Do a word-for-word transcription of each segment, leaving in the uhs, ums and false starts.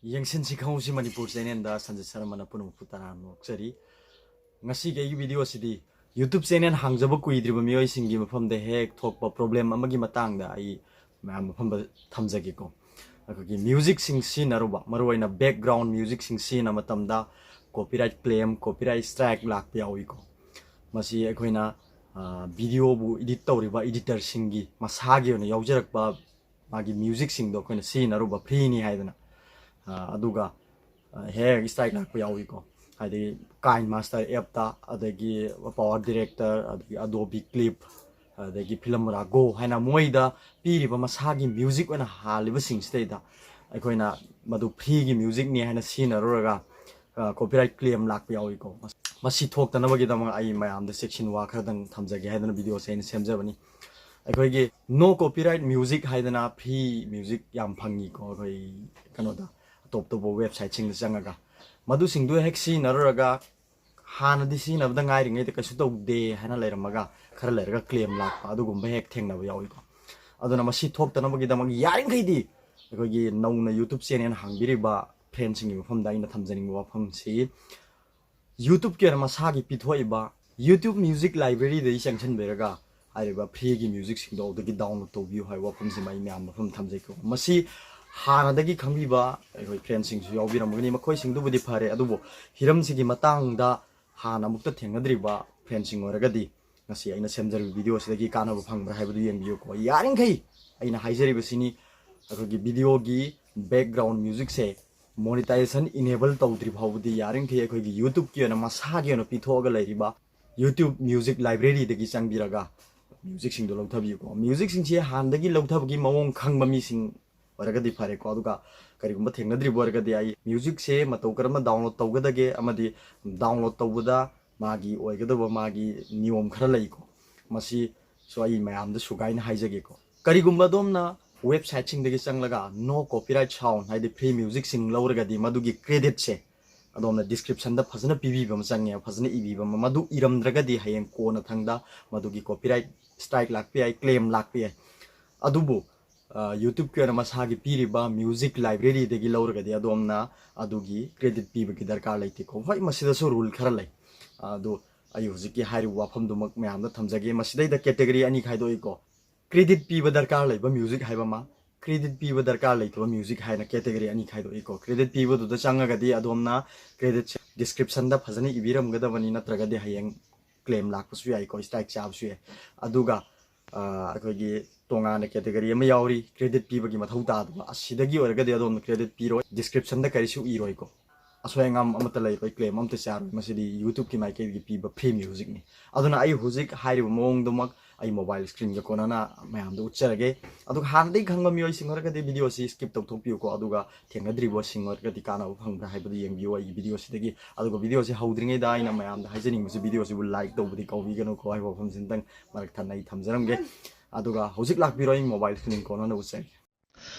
ꯌꯦꯡꯁꯤꯟꯁꯤ ꯈꯪꯍꯧꯁꯤ ꯃꯅꯤꯄꯨꯔ ꯆꯦꯅꯦꯜꯗ ꯁꯟꯖꯤꯠ ꯁꯔꯃꯅ ꯄꯨꯝꯅꯃꯛꯄꯨ ꯇꯔꯥꯝꯅ ꯑꯣꯛꯆꯔꯤ꯫ ꯉꯁꯤꯒꯤ ꯑꯩꯒꯤ ꯚꯤꯗꯤꯑꯣꯁꯤꯗꯤ YouTube ꯆꯦꯅꯦꯜ ꯍꯥꯡꯖꯕ ꯀꯨꯏꯗ꯭ꯔꯤꯕ ꯃꯤꯑꯣꯏꯁꯤꯡꯒꯤ ꯃꯐꯝꯗ ꯍꯦꯛ ꯊꯣꯛꯄ ꯄ꯭ꯔꯣꯕ꯭ꯂꯦꯝ ꯑꯃꯒꯤ ꯃꯇꯥꯡꯗ ꯑꯩ ꯃꯌꯥꯝ ꯃꯐꯝꯗ ꯊꯝꯖꯒꯦꯀꯣ꯫ ꯑꯩꯈꯣꯏꯒꯤ ꯃ꯭ꯌꯨꯖꯤꯛꯁꯤꯡ ꯁꯤꯖꯤꯟꯅꯔꯨꯕ, ꯃꯔꯨꯑꯣꯏꯅ ꯕꯦꯛꯒ꯭ꯔꯥꯎꯟ ꯃ꯭ꯌꯨꯖꯤꯛꯁꯤꯡ ꯁꯤꯖꯤꯟꯅꯕ ꯃꯇꯝꯗ ꯀꯣꯄꯤꯔꯥꯏꯠ ꯀ꯭ꯂꯦꯝ, ꯀꯣꯄꯤꯔꯥꯏꯠ ꯁ꯭ꯇ꯭ꯔꯥꯏꯛ ꯂꯥꯛꯄ ꯌꯥꯎꯏꯀꯣ꯫ ꯃꯁꯤ ꯑꯩꯈꯣꯏꯅ ꯚꯤꯗꯤꯑꯣꯕꯨ ꯏꯗꯤꯠ ꯇꯧꯔꯤꯕ ꯏꯗꯤꯇꯔꯁꯤꯡꯒꯤ ꯃꯁꯥꯒꯤ ꯑꯣꯏꯅ ꯌꯥꯎꯖꯔꯛꯄ ꯃꯥꯒꯤ ꯃ꯭ꯌꯨꯖꯤꯛꯁꯤꯡꯗꯣ ꯑꯩꯈꯣꯏꯅ ꯁꯤꯖꯤꯟꯅꯔꯨꯕ ꯐ꯭ꯔꯤꯅꯤ ꯍꯥꯏꯗꯅ꯫ ꯑ, ꯑꯗꯨꯒ ꯑ, ꯍꯦꯛ ꯍꯦꯛ ꯁ꯭ꯇ꯭ꯔꯥꯏꯛ ꯂꯥꯛꯄ ꯌꯥꯎꯏꯀꯣ꯫ ꯍꯥꯏꯗꯤ ꯀꯥꯏꯟ ꯃꯥꯁꯇꯔ ꯑꯦꯞꯇ, ꯑꯗꯒꯤ ꯄꯋꯥꯔ ꯗꯤꯔꯦꯛꯇꯔ, ꯑꯗꯒꯤ ꯑꯗꯣꯕꯤ ꯀ꯭ꯂꯤꯞ, ꯑꯗꯒꯤ ꯐꯤꯂꯝ ꯔꯥꯒꯣ ꯍꯥꯏꯅ ꯃꯣꯏꯗ ꯄꯤꯔꯤꯕ ꯃꯁꯥꯒꯤ ꯃ꯭ꯌꯨꯖꯤꯛ ꯑꯣꯏꯅ ꯍꯥꯜꯂꯤꯕꯁꯤꯡꯁꯤꯗꯩꯗ ꯑꯩꯈꯣꯏꯅ ꯃꯗꯨ ꯐ꯭ꯔꯤꯒꯤ ꯃ꯭ꯌꯨꯖꯤꯛꯅꯤ ꯍꯥꯏꯅ ꯁꯤꯖꯤꯟꯅꯔꯨꯔꯒ ꯀꯣꯄꯤꯔꯥꯏꯠ ꯀ꯭ꯂꯦꯝ ꯂꯥꯛꯄ ꯌꯥꯎꯏꯀꯣ꯫ ꯃꯁꯤ ꯊꯣꯛꯇꯅꯕꯒꯤꯗꯃꯛ ꯑꯩ ꯃꯌꯥꯝꯗ ꯆꯦꯛꯁꯤꯟ ꯋꯥ ꯈꯔꯗꯪ ꯊꯝꯖꯒꯦ ꯍꯥꯏꯗꯅ ꯚꯤꯗꯤꯑꯣꯁꯦ ꯑꯩꯅ ꯁꯦꯝꯖꯕꯅꯤ꯫ ꯑꯩꯈꯣꯏꯒꯤ ꯅꯣ ꯀꯣꯄꯤꯔꯥꯏꯠ ꯃ꯭ꯌꯨꯖꯤꯛ ꯍꯥꯏꯗꯅ ꯐ꯭ꯔꯤ ꯃ꯭ꯌꯨꯖꯤꯛ ꯌꯥꯝ ꯐꯪꯉꯤꯀꯣ, ꯑꯩꯈꯣꯏ ꯀꯩꯅꯣꯗ, ꯑꯇꯣꯞ ꯑꯇꯣꯞꯄ ꯋꯦꯕꯁꯥꯏꯠꯁꯤꯡꯗ ꯆꯪꯉꯒ꯫ ꯃꯗꯨꯁꯤꯡꯗꯨ ꯍꯦꯛ ꯁꯤꯖꯤꯟꯅꯔꯨꯔꯒ ꯍꯥꯟꯅꯗꯤ ꯁꯤꯖꯤꯟꯅꯕꯗ ꯉꯥꯏꯔꯤꯉꯩꯗ ꯀꯩꯁꯨ ꯇꯧꯗꯦ ꯍꯥꯏꯅ ꯂꯩꯔꯝꯃꯒ ꯈꯔ ꯂꯩꯔꯒ ꯀ꯭ꯂꯦꯝ ꯂꯥꯛꯄ ꯑꯗꯨꯒꯨꯝꯕ ꯍꯦꯛ ꯊꯦꯡꯅꯕ ꯌꯥꯎꯏꯀꯣ꯫ ꯑꯗꯨꯅ ꯃꯁꯤ ꯊꯣꯛꯇꯅꯕꯒꯤꯗꯃꯛ ꯌꯥꯔꯤꯈꯩꯗꯤ ꯑꯩꯈꯣꯏꯒꯤ ꯅꯧꯅ YouTube ꯆꯦꯅꯦꯜ ꯍꯥꯡꯕꯤꯔꯤꯕ ꯐ꯭ꯔꯦꯟꯁꯤꯡꯒꯤ ꯃꯐꯝꯗ ꯑꯩꯅ ꯊꯝꯖꯅꯤꯡꯕ ꯋꯥꯐꯝꯁꯤ, YouTubeꯀꯤ ꯑꯣꯏꯅ ꯃꯁꯥꯒꯤ ꯄꯤꯊꯣꯛꯏꯕ YouTube Music Libraryꯗꯒꯤ ꯆꯪꯁꯤꯟꯕꯤꯔꯒ ꯍꯥꯏꯔꯤꯕ ꯐ꯭ꯔꯤꯒꯤ ꯃ꯭ꯌꯨꯖꯤꯛꯁꯤꯡꯗꯣ ꯑꯗꯨꯗꯒꯤ ꯗꯥꯎꯟꯂꯣꯗ ꯇꯧꯕꯤꯌꯨ ꯍꯥꯏꯕ ꯋꯥꯐꯝꯁꯤꯃ ꯑꯩ ꯃꯌꯥꯝ ꯃꯐꯝ ꯊꯝꯖꯒꯦꯀꯣ꯫ ꯃꯁꯤ ꯍꯥꯟꯅꯗꯒꯤ ꯈꯪꯕꯤꯕ ꯑꯩꯈꯣꯏ ꯐ꯭ꯔꯦꯟꯁꯤꯡꯁꯨ ꯌꯥꯎꯕꯤꯔꯝꯒꯅꯤ, ꯃꯈꯣꯏꯁꯤꯡꯗꯨꯕꯨꯗꯤ ꯐꯔꯦ, ꯑꯗꯨꯕꯨ ꯍꯤꯔꯝꯁꯤꯒꯤ ꯃꯇꯥꯡꯗ ꯍꯥꯟꯅ ꯑꯃꯨꯛꯇ ꯊꯦꯡꯅꯗ꯭ꯔꯤꯕ ꯐ꯭ꯔꯦꯟꯁꯤꯡ ꯑꯣꯏꯔꯒꯗꯤ ꯉꯁꯤ ꯑꯩꯅ ꯁꯦꯝꯖꯔꯤꯕ ꯚꯤꯗꯤꯑꯣꯁꯤꯗꯒꯤ ꯀꯥꯟꯅꯕ ꯐꯪꯕ꯭ꯔꯥ ꯍꯥꯏꯕꯗꯨ ꯌꯦꯡꯕꯤꯌꯨꯀꯣ꯫ ꯌꯥꯔꯤꯈꯩ ꯑꯩꯅ ꯍꯥꯏꯖꯔꯤꯕꯁꯤꯅꯤ, ꯑꯩꯈꯣꯏꯒꯤ ꯚꯤꯗꯤꯑꯣꯒꯤ ꯕꯦꯛꯒ꯭ꯔꯥꯎꯟ ꯃ꯭ꯌꯨꯖꯤꯛꯁꯦ ꯃꯣꯅꯤꯇꯥꯏꯖꯦꯁꯟ ꯏꯅꯦꯕꯜ ꯇꯧꯗ꯭ꯔꯤ ꯐꯥꯎꯕꯗꯤ ꯌꯥꯔꯤꯈꯩ ꯑꯩꯈꯣꯏꯒꯤ YouTubeꯀꯤ ꯑꯣꯏꯅ ꯃꯁꯥꯒꯤ ꯑꯣꯏꯅ ꯄꯤꯊꯣꯛꯑꯒ ꯂꯩꯔꯤꯕ YouTube Music Libraryꯗꯒꯤ ꯆꯪꯕꯤꯔꯒ ꯃ꯭ꯌꯨꯖꯤꯛꯁꯤꯡꯗꯣ ꯂꯧꯊꯕꯤꯌꯨꯀꯣ꯫ ꯃ꯭ꯌꯨꯖꯤꯛꯁꯤꯡꯁꯤ ꯍꯥꯟꯅꯗꯒꯤ ꯂꯧꯊꯕꯒꯤ ꯃꯑꯣꯡ ꯈꯪꯕ ꯃꯤꯁꯤꯡ ꯑꯣꯏꯔꯒꯗꯤ ꯐꯔꯦꯀꯣ꯫ ꯑꯗꯨꯒ ꯀꯔꯤꯒꯨꯝꯕ ꯊꯦꯡꯅꯗ꯭ꯔꯤꯕ ꯑꯣꯏꯔꯒꯗꯤ ꯑꯩ ꯃ꯭ꯌꯨꯖꯤꯛꯁꯦ ꯃꯇꯧ ꯀꯔꯝꯅ ꯗꯥꯎꯟꯂꯣꯗ ꯇꯧꯒꯗꯒꯦ ꯑꯃꯗꯤ ꯗꯥꯎꯟꯂꯣꯗ ꯇꯧꯕꯗ ꯃꯥꯒꯤ ꯑꯣꯏꯒꯗꯕ ꯃꯥꯒꯤ ꯅꯤꯌꯣꯝ ꯈꯔ ꯂꯩꯀꯣ꯫ ꯃꯁꯤꯁꯨ ꯑꯩ ꯃꯌꯥꯝꯗ ꯁꯨꯒꯥꯏꯅ ꯍꯥꯏꯖꯒꯦꯀꯣ꯫ ꯀꯔꯤꯒꯨꯝꯕ ꯑꯗꯣꯝꯅ ꯋꯦꯕꯁꯥꯏꯠꯁꯤꯡꯗꯒꯤ ꯆꯪꯂꯒ no copyright sound ꯍꯥꯏꯗꯤ ꯐ꯭ꯔꯤ ꯃ꯭ꯌꯨꯖꯤꯛꯁꯤꯡ ꯂꯧꯔꯒꯗꯤ ꯃꯗꯨꯒꯤ ꯀ꯭ꯔꯦꯗꯤꯠꯁꯦ ꯑꯗꯣꯝꯅ ꯗꯤꯁꯀ꯭ꯔꯤꯞꯁꯟꯗ ꯐꯖꯅ ꯄꯤꯕꯤꯕ ꯑꯃ ꯆꯪꯉꯦ, ꯐꯖꯅ ꯏꯕꯤꯕ ꯑꯃ꯫ ꯃꯗꯨ ꯏꯔꯝꯗ꯭ꯔꯒꯗꯤ ꯍꯌꯦꯡ ꯀꯣꯟꯅ ꯊꯪꯗ ꯃꯗꯨꯒꯤ ꯀꯣꯄꯤꯔꯥꯏꯠ ꯁ꯭ꯇ꯭ꯔꯥꯏꯛ ꯂꯥꯛꯄ ꯌꯥꯏ, ꯀ꯭ꯂꯦꯝ ꯂꯥꯛꯄ ꯌꯥꯏ꯫ ꯑꯗꯨꯕꯨ ꯌꯨꯇ꯭ꯌꯨꯕꯀꯤ ꯑꯣꯏꯅ ꯃꯁꯥꯒꯤ ꯄꯤꯔꯤꯕ ꯃ꯭ꯌꯨꯖꯤꯛ ꯂꯥꯏꯕ꯭ꯔꯦꯔꯤꯗꯒꯤ ꯂꯧꯔꯒꯗꯤ ꯑꯗꯣꯝꯅ ꯑꯗꯨꯒꯤ ꯀ꯭ꯔꯦꯗꯤꯠ ꯄꯤꯕꯒꯤ ꯗꯔꯀꯥꯔ ꯂꯩꯇꯦꯀꯣ꯫ ꯍꯣꯏ, ꯃꯁꯤꯗꯁꯨ ꯔꯨꯜ ꯈꯔ ꯂꯩ꯫ ꯑꯗꯨ ꯑꯩ ꯍꯧꯖꯤꯛꯀꯤ ꯍꯥꯏꯔꯤꯕ ꯋꯥꯐꯝꯗꯨꯃꯛ ꯃꯌꯥꯝꯗ ꯊꯝꯖꯒꯦ꯫ ꯃꯁꯤꯗꯩꯗ ꯀꯦꯇꯦꯒꯣꯔꯤ ꯑꯅꯤ ꯈꯥꯏꯗꯣꯛꯏꯀꯣ꯫ ꯀ꯭ꯔꯦꯗꯤꯠ ꯄꯤꯕ ꯗꯔꯀꯥꯔ ꯂꯩꯕ ꯃ꯭ꯌꯨꯖꯤꯛ ꯍꯥꯏꯕ ꯑꯃ, ꯀ꯭ꯔꯦꯗꯤꯠ ꯄꯤꯕ ꯗꯔꯀꯥꯔ ꯂꯩꯇꯕ ꯃ꯭ꯌꯨꯖꯤꯛ ꯍꯥꯏꯅ ꯀꯦꯇꯦꯒꯣꯔꯤ ꯑꯅꯤ ꯈꯥꯏꯗꯣꯛꯏꯀꯣ꯫ ꯀ꯭ꯔꯦꯗꯤꯠ ꯄꯤꯕꯗꯨꯗ ꯆꯪꯉꯒꯗꯤ ꯑꯗꯣꯝꯅ ꯀ꯭ꯔꯦꯗꯤꯠꯁꯦ ꯗꯤꯁꯀ꯭ꯔꯤꯞꯁꯟꯗ ꯐꯖꯅ ꯏꯕꯤꯔꯝꯒꯗꯕꯅꯤ, ꯅꯠꯇ꯭ꯔꯒꯗꯤ ꯍꯌꯦꯡ ꯀ꯭ꯂꯦꯝ ꯂꯥꯛꯄꯁꯨ ꯌꯥꯏꯀꯣ, ꯁ꯭ꯇ꯭ꯔꯥꯏꯛ ꯆꯥꯕꯁꯨ ꯌꯥꯏ꯫ ꯑꯗꯨꯒ ꯑꯩꯈꯣꯏꯒꯤ ꯇꯣꯉꯥꯟꯅ ꯀꯦꯇꯦꯒꯣꯔꯤ ꯑꯃ ꯌꯥꯎꯔꯤ, ꯀ꯭ꯔꯦꯗꯤꯠ ꯄꯤꯕꯒꯤ ꯃꯊꯧ ꯇꯥꯗꯕ꯫ ꯑꯁꯤꯗꯒꯤ ꯑꯣꯏꯔꯒꯗꯤ ꯑꯗꯣꯝꯅ ꯀ꯭ꯔꯦꯗꯤꯠ ꯄꯤꯔꯣꯏ, ꯗꯤꯁꯀ꯭ꯔꯤꯞꯁꯟꯗ ꯀꯔꯤꯁꯨ ꯏꯔꯣꯏꯀꯣ꯫ ꯑꯁꯣꯏ ꯑꯉꯥꯝ ꯑꯃꯠꯇ ꯂꯩꯔꯣꯏ, ꯀ꯭ꯂꯦꯝ ꯑꯃꯠꯇ ꯆꯥꯔꯣꯏ꯫ ꯃꯁꯤꯗꯤ ꯌꯨꯇ꯭ꯌꯨꯕꯀꯤ ꯃꯥꯏꯀꯩꯗꯒꯤ ꯄꯤꯕ ꯐ꯭ꯔꯤ ꯃ꯭ꯌꯨꯖꯤꯛꯅꯤ꯫ ꯑꯗꯨꯅ ꯑꯩ ꯍꯧꯖꯤꯛ ꯍꯥꯏꯔꯤꯕ ꯃꯑꯣꯡꯗꯨꯃꯛ ꯑꯩ ꯃꯣꯕꯥꯏꯜ ꯁ꯭ꯀ꯭ꯔꯤꯟꯒ ꯀꯣꯟꯅꯅ ꯃꯌꯥꯝꯗ ꯎꯠꯆꯔꯒꯦ꯫ ꯑꯗꯨꯒ ꯍꯥꯟꯅꯗꯒꯤ ꯈꯪꯕ ꯃꯤꯑꯣꯏꯁꯤꯡ ꯑꯣꯏꯔꯒꯗꯤ ꯚꯤꯗꯤꯑꯣꯁꯤ ꯁ꯭ꯀꯤꯞ ꯇꯧꯊꯣꯛꯄꯤꯌꯨꯀꯣ꯫ ꯑꯗꯨꯒ ꯊꯦꯡꯅꯗ꯭ꯔꯤꯕꯁꯤꯡ ꯑꯣꯏꯔꯒꯗꯤ ꯀꯥꯟꯅꯕ ꯐꯪꯕ꯭ꯔꯥ ꯍꯥꯏꯕꯗꯨ ꯌꯦꯡꯕꯤꯌꯨ ꯑꯩꯒꯤ ꯚꯤꯗꯤꯑꯣꯁꯤꯗꯒꯤ꯫ ꯑꯗꯨꯒ ꯚꯤꯗꯤꯑꯣꯁꯤ ꯍꯧꯗ꯭ꯔꯤꯉꯩꯗ ꯑꯩꯅ ꯃꯌꯥꯝꯗ ꯍꯥꯏꯖꯅꯤꯡꯕꯁꯤ, ꯚꯤꯗꯤꯑꯣꯁꯤꯕꯨ ꯂꯥꯏꯛ ꯇꯧꯕꯗꯤ ꯀꯥꯎꯕꯤꯒꯅꯨꯀꯣ ꯍꯥꯏꯕ ꯋꯥꯐꯝꯁꯤꯇꯪ ꯃꯔꯛ ꯊꯠꯅ ꯑꯩ ꯊꯝꯖꯔꯝꯒꯦ꯫ ꯑꯗꯨꯒ ꯍꯧꯖꯤꯛ ꯂꯥꯛꯄꯤꯔꯣ, ꯑꯩ ꯃꯣꯕꯥꯏꯜ ꯁ꯭ꯀ꯭ꯔꯤꯟ ꯀꯣꯟꯅꯅ ꯎꯠꯆꯒꯦ꯫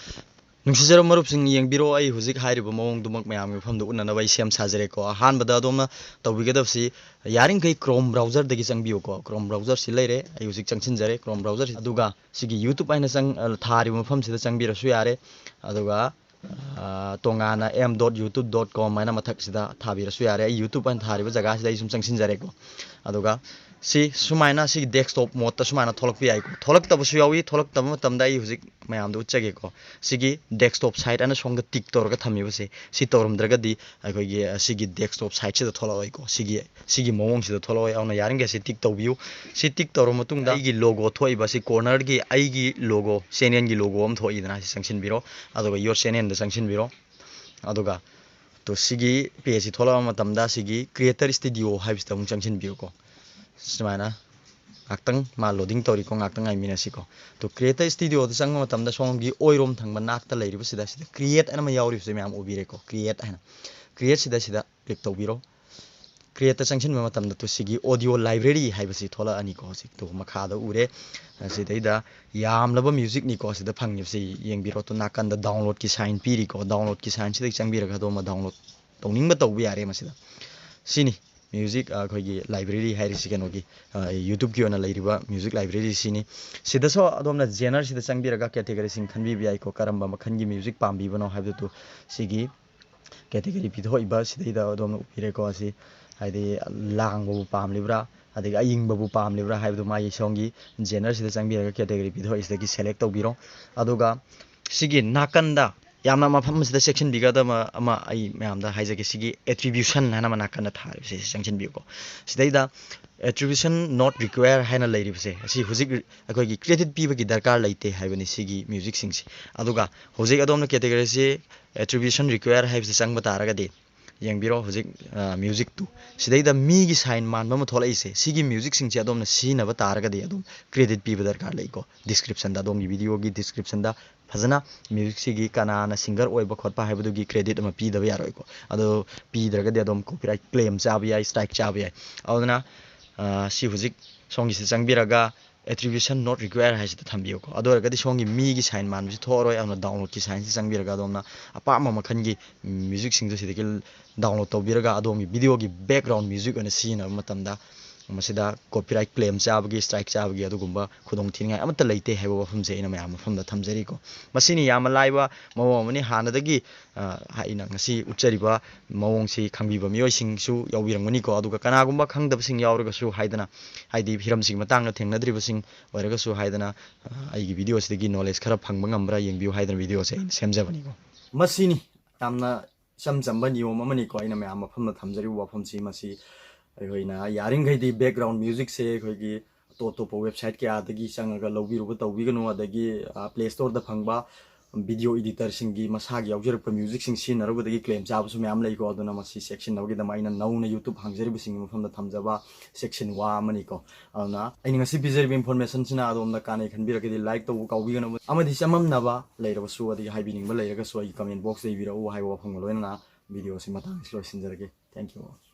ꯅꯨꯡꯁꯤꯖꯔꯕ ꯃꯔꯨꯞꯁꯤꯡ, ꯌꯦꯡꯕꯤꯔꯣ, ꯑꯩ ꯍꯧꯖꯤꯛ ꯍꯥꯏꯔꯤꯕ ꯃꯑꯣꯡꯗꯨꯃꯛ ꯃꯌꯥꯝꯒꯤ ꯃꯐꯝꯗ ꯎꯠꯅꯅꯕ ꯑꯩ ꯁꯦꯝ ꯁꯥꯖꯔꯦꯀꯣ꯫ ꯑꯍꯥꯟꯕꯗ ꯑꯗꯣꯝꯅ ꯇꯧꯕꯤꯒꯗꯕꯁꯤ, ꯌꯥꯔꯤꯈꯩ ꯀ꯭ꯔꯣꯝ ꯕ꯭ꯔꯥꯎꯖꯔꯗꯒꯤ ꯆꯪꯕꯤꯌꯨꯀꯣ꯫ ꯀ꯭ꯔꯣꯝ ꯕ꯭ꯔꯥꯎꯖꯔꯁꯤ ꯂꯩꯔꯦ, ꯑꯩ ꯍꯧꯖꯤꯛ ꯆꯪꯁꯤꯟꯖꯔꯦ ꯀ꯭ꯔꯣꯝ ꯕ꯭ꯔꯥꯎꯖꯔꯁꯤ꯫ ꯑꯗꯨꯒ ꯁꯤꯒꯤ ꯌꯨꯇ꯭ꯌꯨꯕ ꯍꯥꯏꯅ ꯆꯪ-, ꯑ, ꯊꯥꯔꯤꯕ ꯃꯐꯝꯁꯤꯗ ꯆꯪꯕꯤꯔꯁꯨ ꯌꯥꯔꯦ꯫ ꯑꯗꯨꯒ, ꯑ, ꯇꯣꯉꯥꯟꯅ M dot YouTube dot com ꯍꯥꯏꯅ ꯃꯊꯛꯁꯤꯗ ꯊꯥꯕꯤꯔꯁꯨ ꯌꯥꯔꯦ꯫ ꯑꯩ ꯌꯨꯇ꯭ꯌꯨꯕ ꯍꯥꯏꯅ ꯊꯥꯔꯤꯕ ꯖꯒꯥꯁꯤꯗ ꯑꯩ ꯁꯨꯝ ꯆꯪꯁꯤꯟꯖꯔꯦꯀꯣ꯫ ꯑꯗꯨꯒ ꯁꯤ ꯁꯨꯃꯥꯏꯅ ꯁꯤꯒꯤ ꯗꯦꯁꯛꯇꯣꯞ ꯃꯣꯗꯇ ꯁꯨꯃꯥꯏꯅ ꯊꯣꯛꯂꯛꯄ ꯌꯥꯏꯀꯣ꯫ ꯊꯣꯛꯂꯛꯇꯕꯁꯨ ꯌꯥꯎꯏ꯫ ꯊꯣꯛꯂꯛꯇꯕ ꯃꯇꯝꯗ ꯑꯩ ꯍꯧꯖꯤꯛ ꯃꯌꯥꯝꯗ ꯎꯠꯆꯒꯦꯀꯣ꯫ ꯁꯤꯒꯤ ꯗꯦꯁꯛꯇꯣꯞ ꯁꯥꯏꯠ ꯑꯅ ꯁꯣꯝꯗ ꯇꯤꯛ ꯇꯧꯔꯒ ꯊꯝꯃꯤꯕꯁꯦ, ꯁꯤ ꯇꯧꯔꯝꯗ꯭ꯔꯒꯗꯤ ꯑꯩꯈꯣꯏꯒꯤ, ꯑ, ꯁꯤꯒꯤ ꯗꯦꯁꯛꯇꯣꯞ ꯁꯥꯏꯠꯁꯤꯗ ꯊꯣꯛꯂꯛꯑꯣꯏꯀꯣ꯫ ꯁꯤꯒꯤ, ꯁꯤꯒꯤ ꯃꯑꯣꯡꯁꯤꯗ ꯊꯣꯛꯂꯛꯑꯣꯏ꯫ ꯑꯗꯨꯅ ꯌꯥꯔꯤꯈꯩ ꯁꯤ ꯇꯤꯛ ꯇꯧꯕꯤꯌꯨ꯫ ꯁꯤ ꯇꯤꯛ ꯇꯧꯔꯕ ꯃꯇꯨꯡꯗ ꯑꯩꯒꯤ ꯂꯣꯒꯣ ꯊꯣꯛꯏꯕ ꯁꯤ ꯀꯣꯔꯅꯔꯒꯤ ꯑꯩꯒꯤ ꯂꯣꯒꯣ, ꯆꯦꯅꯦꯜꯒꯤ ꯂꯣꯒꯣ ꯑꯃ ꯊꯣꯛꯏꯗꯅ, ꯁꯤ ꯆꯪꯁꯤꯟꯕꯤꯔꯣ꯫ ꯑꯗꯨꯒ ꯌꯣꯔ ꯆꯦꯅꯦꯜꯗ ꯆꯪꯁꯤꯟꯕꯤꯔꯣ꯫ ꯑꯗꯨꯒ ꯇꯣ ꯁꯤꯒꯤ ꯄꯦꯖꯁꯤ ꯊꯣꯛꯂꯛꯑꯕ ꯃꯇꯝꯗ ꯁꯤꯒꯤ ꯀ꯭ꯔꯤꯌꯦꯇꯔ ꯁ꯭ꯇꯨꯗꯤꯑꯣ ꯍꯥꯏꯕꯁꯤꯗ ꯑꯃꯨꯛ ꯆꯪꯁꯤꯟꯕꯤꯌꯨꯀꯣ꯫ ꯁꯨꯃꯥꯏꯅ ꯉꯥꯛꯇꯪ ꯃꯥ ꯂꯣꯗꯤꯡ ꯇꯧꯔꯤꯀꯣ, ꯉꯥꯛꯇꯪ ꯉꯥꯏꯃꯤꯟꯅꯁꯤꯀꯣ꯫ ꯇꯣ ꯀ꯭ꯔꯤꯌꯦꯇꯔ ꯁ꯭ꯇꯨꯗꯤꯑꯣꯗ ꯆꯪꯕ ꯃꯇꯝꯗ ꯁꯣꯝꯒꯤ ꯑꯣꯏꯔꯣꯝ ꯊꯪꯕ ꯅꯥꯛꯇ ꯂꯩꯔꯤꯕꯁꯤꯗ ꯁꯤꯗ ꯀ꯭ꯔꯤꯌꯦꯠ ꯑꯅ ꯑꯃ ꯌꯥꯎꯔꯤꯕꯁꯦ ꯃꯌꯥꯝ ꯎꯕꯤꯔꯦꯀꯣ꯫ ꯀ꯭ꯔꯤꯌꯦꯠ ꯍꯥꯏꯅ, ꯀ꯭ꯔꯤꯌꯦꯠꯁꯤꯗ ꯁꯤꯗ ꯀ꯭ꯂꯤꯛ ꯇꯧꯕꯤꯔꯣ꯫ ꯀ꯭ꯔꯤꯌꯦꯠꯇ ꯆꯪꯁꯤꯟꯕ ꯃꯇꯝꯗ ꯇꯨ ꯁꯤꯒꯤ ꯑꯣꯗꯤꯑꯣ ꯂꯥꯏꯕ꯭ꯔꯦꯔꯤ ꯍꯥꯏꯕꯁꯤ ꯊꯣꯛꯂꯛꯑꯅꯤꯀꯣ꯫ ꯍꯧꯖꯤꯛ ꯇꯨ ꯃꯈꯥꯗ ꯎꯔꯦ꯫ ꯑꯁꯤꯗꯩꯗ ꯌꯥꯝꯂꯕ ꯃ꯭ꯌꯨꯖꯤꯛꯅꯤꯀꯣ ꯁꯤꯗ ꯐꯪꯉꯤꯕꯁꯤ, ꯌꯦꯡꯕꯤꯔꯣ꯫ ꯇꯨ ꯅꯥꯀꯟꯗ ꯗꯥꯎꯟꯂꯣꯗꯀꯤ ꯁꯥꯏꯟ ꯄꯤꯔꯤꯀꯣ꯫ ꯗꯥꯎꯟꯂꯣꯗꯀꯤ ꯁꯥꯏꯟꯁꯤꯗꯒꯤ ꯆꯪꯕꯤꯔꯒ ꯑꯗꯣꯝꯅ ꯗꯥꯎꯟꯂꯣꯗ ꯇꯧꯅꯤꯡꯕ ꯇꯧꯕ ꯌꯥꯔꯦ ꯃꯁꯤꯗ꯫ ꯁꯤꯅꯤ꯫ ꯃ꯭ꯌꯨꯖꯤꯛ ꯑꯩꯈꯣꯏꯒꯤ ꯂꯥꯏꯕ꯭ꯔꯦꯔꯤ ꯍꯥꯏꯔꯤꯁꯤ ꯀꯩꯅꯣꯒꯤ ꯌꯨꯇ꯭ꯌꯨꯕꯀꯤ ꯑꯣꯏꯅ ꯂꯩꯔꯤꯕ ꯃ꯭ꯌꯨꯖꯤꯛ ꯂꯥꯏꯕ꯭ꯔꯦꯔꯤꯁꯤꯅꯤ꯫ ꯁꯤꯗꯁꯨ ꯑꯗꯣꯝꯅ ꯖꯦꯅꯔꯁꯤꯗ ꯆꯪꯕꯤꯔꯒ ꯀꯦꯇꯦꯒꯣꯔꯤꯁꯤꯡ ꯈꯟꯕꯤꯕ ꯌꯥꯏꯀꯣ꯫ ꯀꯔꯝꯕ ꯃꯈꯜꯒꯤ ꯃ꯭ꯌꯨꯖꯤꯛ ꯄꯥꯝꯕꯤꯕꯅꯣ ꯍꯥꯏꯕꯗꯨ ꯁꯤꯒꯤ ꯀꯦꯇꯦꯒꯣꯔꯤ ꯄꯤꯊꯣꯛꯏꯕ ꯁꯤꯗꯩꯗ ꯑꯗꯣꯝꯅ ꯎꯕꯤꯔꯦꯀꯣ꯫ ꯑꯁꯤ ꯍꯥꯏꯗꯤ ꯂꯥꯡꯕꯕꯨ ꯄꯥꯝꯂꯤꯕ꯭ꯔꯥ, ꯑꯗꯒꯤ ꯑꯏꯪꯕꯕꯨ ꯄꯥꯝꯂꯤꯕ꯭ꯔꯥ ꯍꯥꯏꯕꯗꯨ ꯃꯥꯒꯤ ꯁꯣꯝꯒꯤ ꯖꯦꯅꯔꯁꯤꯗ ꯆꯪꯕꯤꯔꯒ ꯀꯦꯇꯦꯒꯣꯔꯤ ꯄꯤꯊꯣꯛꯏꯁꯤꯗꯒꯤ ꯁꯦꯂꯦꯛ ꯇꯧꯕꯤꯔꯣ꯫ ꯑꯗꯨꯒ ꯁꯤꯒꯤ ꯅꯥꯀꯟꯗ ꯌꯥꯝꯅ ꯃꯐꯝ ꯑꯁꯤꯗ ꯆꯦꯛꯁꯤꯟꯕꯤꯒꯗꯕ ꯑꯃ ꯑꯩ ꯃꯌꯥꯝꯗ ꯍꯥꯏꯖꯒꯦ꯫ ꯁꯤꯒꯤ ꯑꯦꯇ꯭ꯔꯤꯕ꯭ꯌꯨꯁꯟ ꯍꯥꯏꯅ ꯑꯃ ꯅꯥꯀꯟꯗ ꯊꯥꯔꯤꯕꯁꯦ ꯁꯤ ꯆꯪꯁꯤꯟꯕꯤꯌꯨꯀꯣ꯫ ꯁꯤꯗꯩꯗ attribution not required ꯍꯥꯏꯅ ꯂꯩꯔꯤꯕꯁꯦ ꯑꯁꯤ ꯍꯧꯖꯤꯛ ꯑꯩꯈꯣꯏꯒꯤ ꯀ꯭ꯔꯦꯗꯤꯠ ꯄꯤꯕꯒꯤ ꯗꯔꯀꯥꯔ ꯂꯩꯇꯦ ꯍꯥꯏꯕꯅꯤ ꯁꯤꯒꯤ ꯃ꯭ꯌꯨꯖꯤꯛꯁꯤꯡꯁꯦ꯫ ꯑꯗꯨꯒ ꯍꯧꯖꯤꯛ ꯑꯗꯣꯝꯅ ꯀꯦꯇꯦꯒꯣꯔꯤꯁꯤ attribution required ꯍꯥꯏꯕꯁꯤ ꯆꯪꯕ ꯇꯥꯔꯒꯗꯤ ꯌꯦꯡꯕꯤꯔꯣ ꯍꯧꯖꯤꯛ ꯃ꯭ꯌꯨꯖꯤꯛꯇꯨ ꯁꯤꯗꯩꯗ ꯃꯤꯒꯤ ꯁꯥꯏꯟ ꯃꯥꯟꯕ ꯑꯃ ꯊꯣꯛꯂꯛꯏꯁꯦ꯫ ꯁꯤꯒꯤ ꯃ꯭ꯌꯨꯖꯤꯛꯁꯤꯡꯁꯦ ꯑꯗꯣꯝꯅ ꯁꯤꯖꯤꯟꯅꯕ ꯇꯥꯔꯒꯗꯤ ꯑꯗꯨꯝ ꯀ꯭ꯔꯦꯗꯤꯠ ꯄꯤꯕ ꯗꯔꯀꯥꯔ ꯂꯩꯀꯣ꯫ ꯗꯤꯁꯀ꯭ꯔꯤꯞꯁꯟꯗ, ꯑꯗꯣꯝꯒꯤ ꯚꯤꯗꯤꯑꯣꯒꯤ ꯗꯤꯁꯀ꯭ꯔꯤꯞꯁꯟꯗ ꯐꯖꯅ ꯃ꯭ꯌꯨꯖꯤꯛꯁꯤꯒꯤ ꯀꯅꯥꯅ ꯁꯤꯡꯒꯔ ꯑꯣꯏꯕ ꯈꯣꯠꯄ ꯍꯥꯏꯕꯗꯨꯒꯤ ꯀ꯭ꯔꯦꯗꯤꯠ ꯑꯃ ꯄꯤꯗꯕ ꯌꯥꯔꯣꯏꯀꯣ꯫ ꯑꯗꯣ ꯄꯤꯗ꯭ꯔꯒꯗꯤ ꯑꯗꯨꯝ ꯀꯣꯄꯤꯔꯥꯏꯠ ꯀ꯭ꯂꯦꯝ ꯆꯥꯕ ꯌꯥꯏ, ꯁ꯭ꯇ꯭ꯔꯥꯏꯛ ꯆꯥꯕ ꯌꯥꯏ꯫ ꯑꯗꯨꯅ ꯁꯤ ꯍꯧꯖꯤꯛ ꯁꯣꯝꯒꯤꯁꯤ ꯆꯪꯕꯤꯔꯒ attribution not required ꯍꯥꯏꯁꯤꯗ ꯊꯝꯕꯤꯌꯨꯀꯣ꯫ ꯑꯗꯨ ꯑꯣꯏꯔꯒꯗꯤ ꯁꯣꯝꯒꯤ ꯃꯤꯒꯤ ꯁꯥꯏꯟ ꯃꯥꯟꯕꯁꯤ ꯊꯣꯛꯑꯔꯣꯏ꯫ ꯑꯗꯨꯅ ꯗꯥꯎꯟꯂꯣꯗꯀꯤ ꯁꯥꯏꯟꯁꯤ ꯆꯪꯕꯤꯔꯒ ꯑꯗꯣꯝꯅ ꯑꯄꯥꯝꯕ ꯃꯈꯜꯒꯤ ꯃ꯭ꯌꯨꯖꯤꯛꯁꯤꯡꯗꯨ ꯁꯤꯗꯒꯤ ꯗꯥꯎꯟꯂꯣꯗ ꯇꯧꯕꯤꯔꯒ ꯑꯗꯣꯝꯒꯤ ꯚꯤꯗꯤꯑꯣꯒꯤ ꯕꯦꯛꯒ꯭ꯔꯥꯎꯟ ꯃ꯭ꯌꯨꯖꯤꯛ ꯑꯣꯏꯅ ꯁꯤꯖꯤꯟꯅꯕ ꯃꯇꯝꯗ ꯃꯁꯤꯗ ꯀꯣꯄꯤꯔꯥꯏꯠ ꯀ꯭ꯂꯦꯝ ꯆꯥꯕꯒꯤ, ꯁ꯭ꯇ꯭ꯔꯥꯏꯛ ꯆꯥꯕꯒꯤ ꯑꯗꯨꯒꯨꯝꯕ ꯈꯨꯗꯣꯡꯊꯤꯅꯤꯡꯉꯥꯏ ꯑꯃꯠꯇ ꯂꯩꯇꯦ ꯍꯥꯏꯕ ꯋꯥꯐꯝꯁꯦ ꯑꯩꯅ ꯃꯌꯥꯝ ꯃꯐꯝꯗ ꯊꯝꯖꯔꯤꯀꯣ꯫ ꯃꯁꯤꯅꯤ ꯌꯥꯝꯅ ꯂꯥꯏꯕ ꯃꯑꯣꯡ ꯑꯃꯅꯤ꯫ ꯍꯥꯟꯅꯗꯒꯤ ꯑꯩꯅ ꯉꯁꯤ ꯎꯠꯆꯔꯤꯕ ꯃꯑꯣꯡꯁꯤ ꯈꯪꯕꯤꯕ ꯃꯤꯑꯣꯏꯁꯤꯡꯁꯨ ꯌꯥꯎꯕꯤꯔꯝꯒꯅꯤꯀꯣ꯫ ꯑꯗꯨꯒ ꯀꯅꯥꯒꯨꯝꯕ ꯈꯪꯗꯕꯁꯤꯡ ꯌꯥꯎꯔꯒꯁꯨ ꯍꯥꯏꯗꯅ, ꯍꯥꯏꯗꯤ ꯍꯤꯔꯝꯁꯤꯒꯤ ꯃꯇꯥꯡꯗ ꯊꯦꯡꯅꯗ꯭ꯔꯤꯕꯁꯤꯡ ꯑꯣꯏꯔꯒꯁꯨ ꯍꯥꯏꯗꯅ, ꯑꯩꯒꯤ ꯚꯤꯗꯤꯑꯣꯁꯤꯗꯒꯤ ꯅꯣꯂꯦꯖ ꯈꯔ ꯐꯪꯕ ꯉꯝꯕ꯭ꯔꯥ ꯌꯦꯡꯕꯤꯌꯨ ꯍꯥꯏꯗꯅ ꯚꯤꯗꯤꯑꯣꯁꯦ ꯑꯩꯅ ꯁꯦꯝꯖꯕꯅꯤꯀꯣ꯫ ꯃꯁꯤꯅꯤ ꯌꯥꯝꯅ ꯏꯆꯝ ꯆꯝꯕ ꯅꯤꯌꯣꯝ ꯑꯃꯅꯤꯀꯣ꯫ ꯑꯩꯅ ꯃꯌꯥꯝ ꯃꯐꯝꯗ ꯊꯝꯖꯔꯤꯕ ꯋꯥꯐꯝꯁꯤ ꯃꯁꯤ ꯑꯩꯈꯣꯏꯅ ꯌꯥꯔꯤꯈꯩꯗꯤ ꯕꯦꯛꯒ꯭ꯔꯥꯎꯟ ꯃ꯭ꯌꯨꯖꯤꯛꯁꯦ ꯑꯩꯈꯣꯏꯒꯤ ꯑꯇꯣꯞ ꯑꯇꯣꯞꯄ ꯋꯦꯕꯁꯥꯏꯠ ꯀꯌꯥꯗꯒꯤ ꯆꯪꯉꯒ ꯂꯧꯕꯤꯔꯨꯕ ꯇꯧꯕꯤꯒꯅꯨ꯫ ꯑꯗꯒꯤ ꯄ꯭ꯂꯦ ꯁ꯭ꯇꯣꯔꯗ ꯐꯪꯕ ꯚꯤꯗꯤꯑꯣ ꯏꯗꯤꯇꯔꯁꯤꯡꯒꯤ ꯃꯁꯥꯒꯤ ꯌꯥꯎꯖꯔꯛꯄ ꯃ꯭ꯌꯨꯖꯤꯛꯁꯤꯡ ꯁꯤꯖꯤꯟꯅꯔꯨꯕꯗꯒꯤ ꯀ꯭ꯂꯦꯝ ꯆꯥꯕꯁꯨ ꯃꯌꯥꯝ ꯂꯩꯀꯣ꯫ ꯑꯗꯨꯅ ꯃꯁꯤ ꯆꯦꯛꯁꯤꯟꯅꯕꯒꯤꯗꯃꯛ ꯑꯩꯅ ꯅꯧꯅ ꯌꯨꯇ꯭ꯌꯨꯕ ꯍꯥꯡꯖꯔꯤꯕꯁꯤꯡꯒꯤ ꯃꯐꯝꯗ ꯊꯝꯖꯕ ꯆꯦꯛꯁꯤꯟ ꯋꯥ ꯑꯃꯅꯤꯀꯣ꯫ ꯑꯗꯨꯅ ꯑꯩꯅ ꯉꯁꯤ ꯄꯤꯖꯔꯤꯕ ꯏꯟꯐꯣꯔꯃꯦꯁꯟꯁꯤꯅ ꯑꯗꯣꯝꯗ ꯀꯥꯟꯅꯩ ꯈꯟꯕꯤꯔꯒꯗꯤ ꯂꯥꯏꯛ ꯇꯧꯕ ꯀꯥꯎꯕꯤꯒꯅꯨ꯫ ꯑꯃꯗꯤ ꯆꯃꯝꯅꯕ ꯂꯩꯔꯕꯁꯨ, ꯑꯗꯒꯤ ꯍꯥꯏꯕꯤꯅꯤꯡꯕ ꯂꯩꯔꯒꯁꯨ ꯑꯩꯒꯤ ꯀꯃꯦꯟ ꯕꯣꯛꯁꯇ ꯏꯕꯤꯔꯛꯎ ꯍꯥꯏꯕ ꯋꯥꯐꯝꯒ ꯂꯣꯏꯅꯅ ꯚꯤꯗꯤꯑꯣꯁꯤ ꯃꯇꯥꯡ ꯑꯁꯤ ꯂꯣꯏꯁꯤꯟꯖꯔꯒꯦ꯫ Thank you all.